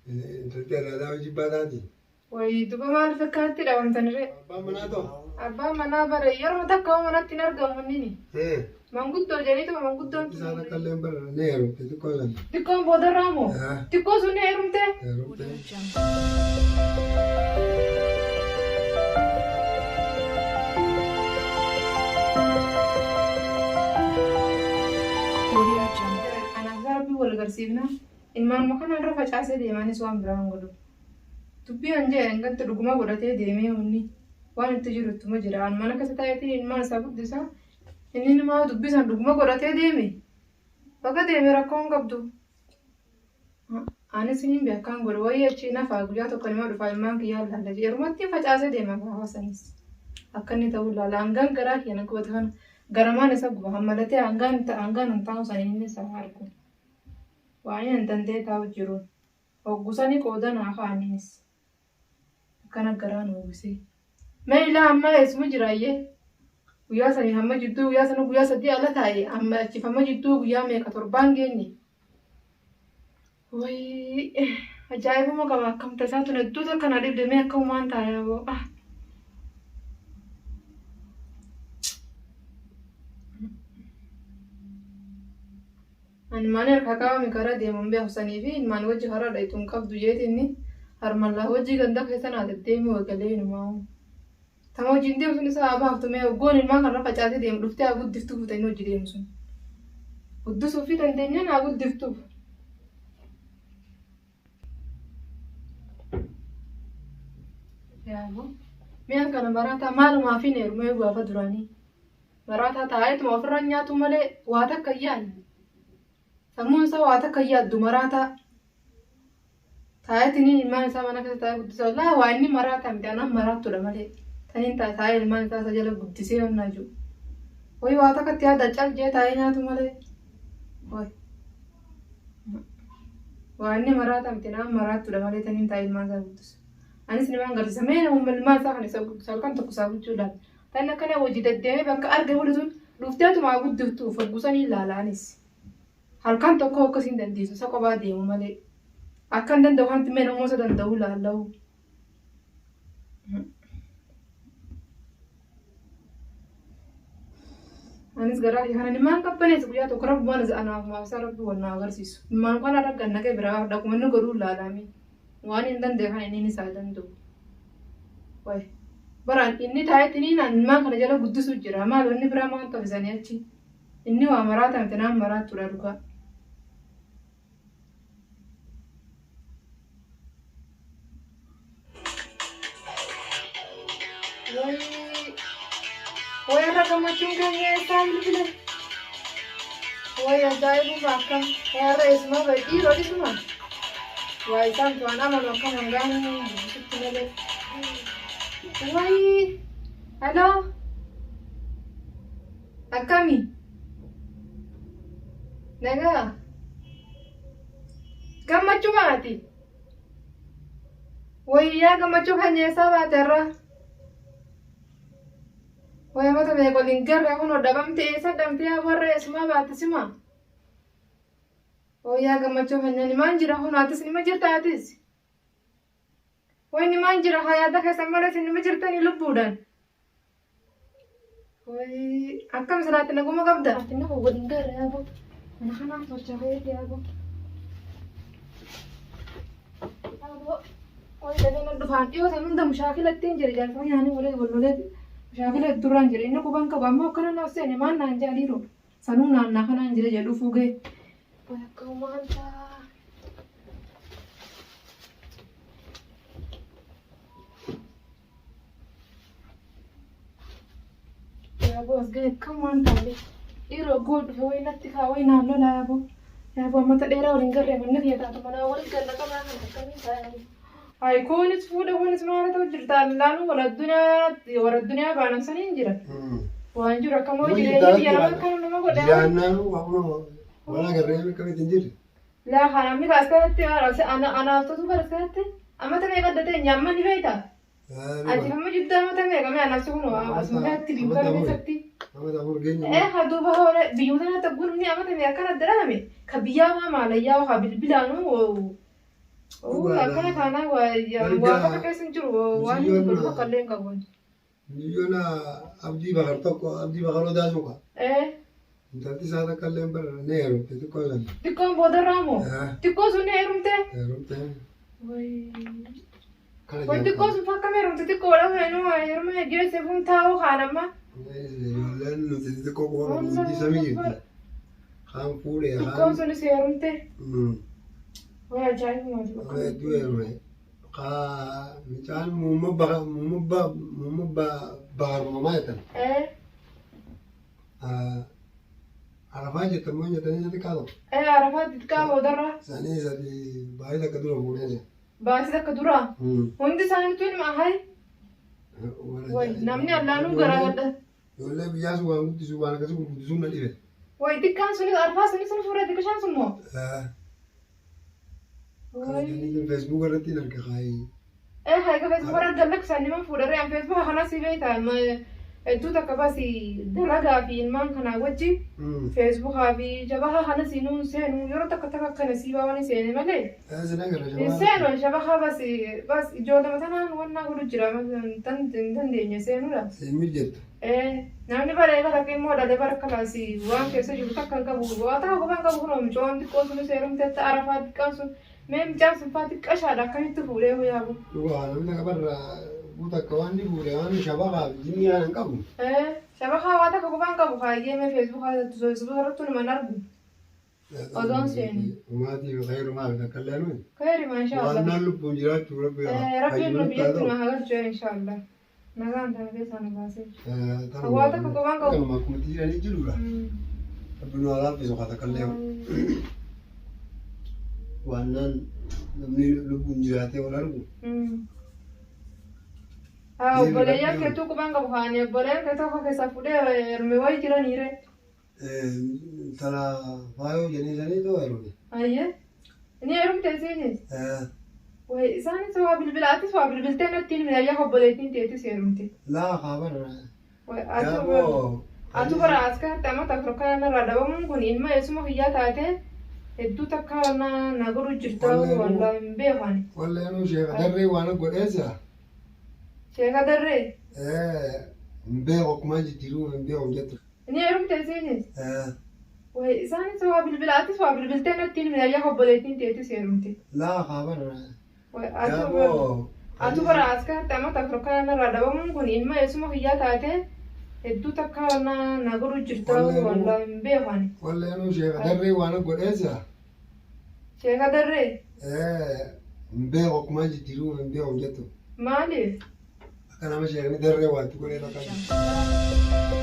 Intalti alaalaa hojii baataati. Wayi duba maaliif akkanatti dhabamtaniree? Abbaan manaa ta'u. Abbaan manaa bara yeroo takka hoo manatti hin argamu inni. Manguddoo jedhaniituma manguddoon Isaan akka illee bara ni heerumte xiqqoo sana. Xiqqoon boodarraa moo? Xiqqoo sun ni heerumte? Heerumte. Anaaf rabbi wal agarsiifna. Ilmaanuma kana irra facaasee deemaanis waan biraa hin godhu. Dubbii an jee hangatti dhuguma godhatee deemee wanni waan itti jiru ittuma jira. An mana keessa taa'eetiin ilmaan isaa guddisa. Inni ilmaa dubbii san dhuguma godhatee deeme. Baga deeme rakkoo hin qabdu. Anis hin beekan godhu wayii achii nafaa guyyaa tokko nima dhufaa ilmaan kiyyaa laalla jedhe. Yerumatti facaasee deema gaafa sanis. Akka inni ta'uu laala. Hangaan garaa kiyya na gubate kana garamaan isa guba. Hammalatee hangaan hangaan hin taa'u sanii inni isa argu. Waan hin danda'e taa'u jiru. Hoggusanii qooda naa kaa'aniinis. Akkana garaa nu uwwisee. Mee ilaa ammaa eessuma jiraayyee? Guyyaa sanii hamma jidduu guyyaa sana guyyaa sadii ala taa'e amma achiif hamma jidduu guyyaa meeqa torbaan geenye. Wayii ajaa'ibuma qaba akkam tasaa tun hedduu takka na dhibde mee akkamumaan taa'e aboo. Ah. Ani maani harkaa qabame karaa deemu hin beeku sanii fi ilmaan wajji karaa dhayxu hin qabdu jeetinni harmallaa wajji ganda keessa naa deddeemuu eegalee inumaa. Tama wajjin deemu sun isaa haa baaftu mee oggoon ilmaan kanarra facaasee deemu dhuftee haa guddiftuu fuute inni hojii deemu sun. Guddisuu fi dandeenyaan haa guddiftuuf. Yaaboo. Mi'a kana maraataa maalumaaf hin heerumee gaafa duraanii. Maraataa taa'eetuma ofirra nyaatu malee waa takka hin yaadne. Sammuun isaa waa takka hin yaaddu maraataa. Taa'eetiin ilmaan isaa mana keessa taa'ee guddisaa laa waa inni maraataa miti anaan maraattudha malee. Taniin taa'ee ilmaan isaa isa jala guddisee onnaa jiru. Wayi waa takka itti yaada cal jee taa'ee nyaatu malee. Wayi. Waa inni maraataa miti naan maraattudha malee taniin taa'ee ilmaan isaa guddisu. Anis nimaan garsiisa mee namuma ilmaan isaa kan isa guddisu halkan tokko isaa gochuu laata. Tan akkana hojii deddeemee bakka arge godhatuun dhufteetuma haa guddiftuuf hoggusanii ilaala anis. Halkan tokko akkas hin dandeessu isa kophaa deemu malee. Akka hin danda'u kanatti mee namuma isa danda'u ilaalla'u. Anis garaa kiyya kana nimaan qabbaneessa guyyaa tokko rabbumaan isa anaaf maaf isaa rabbi wal naa agarsiisu. Nimaan kana irra gannaqee biraa dhaquma inni godhuu ilaalaame. Waan hin danda'e kana inni isaa danda'u. Wayi. Baraan inni taa'etti inni naan ilmaan kana jala guddisuu jira. Maal wanni biraa maal tofisanii achi. Inni waa maraata miti naan maraattudha dhugaa. Wayi. Wayi irra gammachuun keenya eessaa bilbile. Wayi ajaa'ibuma akkam. Wayi irra eessumaa bahe dhiiroo dhisuma. Waa isaan waan amanu akkam hangaan dubbisutti malee. Wayi. Hello. Akkami? Nagaa. Gammachuu maati? Wayyaa gammachuu kan eessaa baate irraa? Wayya mata meeqa waliin garra kun dhabamte eessa dhabamte yaa warra eessumaa baate sima? Wayyaa gammachuu kan nyaanni maan jira kun atis nima jirta atis? Wayni maan jira haa yaada keessan malee isin nima jirtanii lubbuudhaan. Wayii akkam salaatti naguma qabda? Ati nama waliin garra yaaboo. Mana kanaan tolcha fayyadde yaaboo. Yaaboo. Wayii dafee nan dhufaan dhiyoo san hunda mushaakila ittiin jira jaarsa nyaanii walii wal lolee mushaakila duraan jira inni quban qaba ammoo akkana na seene maan naan jaaliiru sanuu naannaa kanaan jira jedhu fuugee. Wayii akkamumaan ta'a. Yaaboo as ga'e akkam waan taane dhiiroo goo dhufe wayi natti kaa wayi naan lolaa yaaboo yaaboo ammata dheeraa waliin garree manni kiyya taatu manaa wal ganna qabaa kan akkamiin taa'e. Ay kunis fuudha kunis maal ta'u jirta allaanuu wal addunyaa wal addunyaa baanan saniin jira. Waan jiru akkam hoo jireenya biyya nama akkana nama godha. Jiraannaan wal agarree akkamitti hin jirre. Laa kana ammi kaas kanatti anaaf totu bara kanatti amata meeqa adda ta'e nyaamma ni beekta. Ati hamma jidduu amata meeqa mee anaaf kun asumatti biyyu kana keessatti. Amata afur geenye. Eh haa duuba hoore biyyu kanatti gurni amata meeqa akkana adda dhalame ka biyyaa waa maalayyaa waa bilbilaanuu Akkana taanaan waa takka keessa hin jiru waan godhu tokko illee hin qabu. Biyyoon Abdii Bakar tokko Abdii Bakar Odaa suuqa. Ee. Intalti isaa takka illee bara ni heerumte xiqqoo sana. Xiqqoon boodarraa moo? Xiqqoo sun ni heerumte? Heerumte. Way xiqqoo sun fakka heerumte xiqqoodha feenuu heeruma geesse kun taa'uu kaan amma. Ijoolleen nuti xixiqqoo quba qabnu hundi samii jirti. Kaan fuudhee kaan. Xiqqoon sunis heerumte. Way ajaa'ibumaati bakka. Hedduu heerume. Kaa mucaan muumma baha muumma ba muumma ba baharuma jettan. Ee. Arafaa jettan moo jettanii isa xiqqaa tokko. Ee arafaa xiqqaa boodarra. Sanii sadi baay'ee takka dura fuudhee jira. Baasii takka dura. Hundi isaaniitu ilma ahay. Way namni allaanuu garaa gadha. Ijoollee biyyaa sun waan guddisu waan akkasii gurguddisuun na dhibe. Way xiqqaan sunis arfaa sunis ni fuudhee xiqqishaan sun moo? Facebook irratti hin arga kaayee. Ee haga Facebook irratti dalagsaan nima fuudharee an Facebook kana si beekta hedduu takka basi dalagaa fi ilmaan kanaa wajji Facebookaa fi shabakaa kana si nuun seenu yeroo takka takka akkana si waan seene malee. Sin agarra Hin shabakaa. seenu shabakaa basi bas ijoollee tanaan wannaa godhu jira hin dandeenye seenuudha. Sin mijjettu. Ee namni bara eega takka immoo dhalee bara kalaasi waan keessa jiru takka hin qabu waa takka qofa hin qabu kunoo mucoon xiqqoo sunis heerumteetta arafaa xiqqaan sun mee mucaan sun faa xiqqashaadha akkamitti fuudhee yaabu. Dhugaa namni takka barra takka waan ni fuudhe waan shabakaa fi jinnii kana hin qabu. Ee shabakaa waa takka qofa hin qabu kaayyee mee feesbuukaa feesbuuka irratti numa hin argu. Odoon seeni. Umaatii fi khayrumaa fi takka illee nuyi. Khayri maashaa Allah. Waan lubbuun jiraachuu rabbi Rabbiin nu biyyatti nu haa galchu inshaallah. Nagaan tana keessaa nu baasee. Waa takka qofaan qabu. Kanuma akkuma jiranii jirudha. Rabbi nu haa laaffisu haa takka illee. Waannaan namni lubbuun jiraatee wal argu. Obboleeyyan keetuu qubaan qabu kaanii obboleeyyan kee tokko keessaa fuudhee heerume wayii jiraniire. Intala faayoo jedhanii sanii too heerume. Ayyee. Ni heerumte isiinis. Wayi isaanis waa bilbila atis waa bilbiltee natti hin ayyaa obboleettiin teetis heerumte. Laa haa barra. Wayi atu bara as kanatti amma takka kana irraa dhabamuun kun ilma eessuma kiyyaa taate hedduu takka na na godhu jirta wallaahi hin beeku ani. Walleenuu sheeka darree waan godheessa. Sheeka darree. Hin beeku akkuma jijjiiruu hin beeku jettu. Ni heerumte isiinis. Wayi isaanis waa bilbila atis waa bilbiltee natti hin ayyaa obboleettiin teetis heerumte. Laa haa barra. Wayi atu bara as kanatti amma takka kana irraa dhabamuun kun ilma eessuma kiyyaa taate hedduu takka na na godhu jirta wallaahi hin beeku ani. Walleenuu sheeka darree waan godheessa. Sheeka darree. Hin beeku akkuma jijjiiruu hin beeku jettu. Maaliif? Akka nama sheekni darree waatti godhee fakkaata.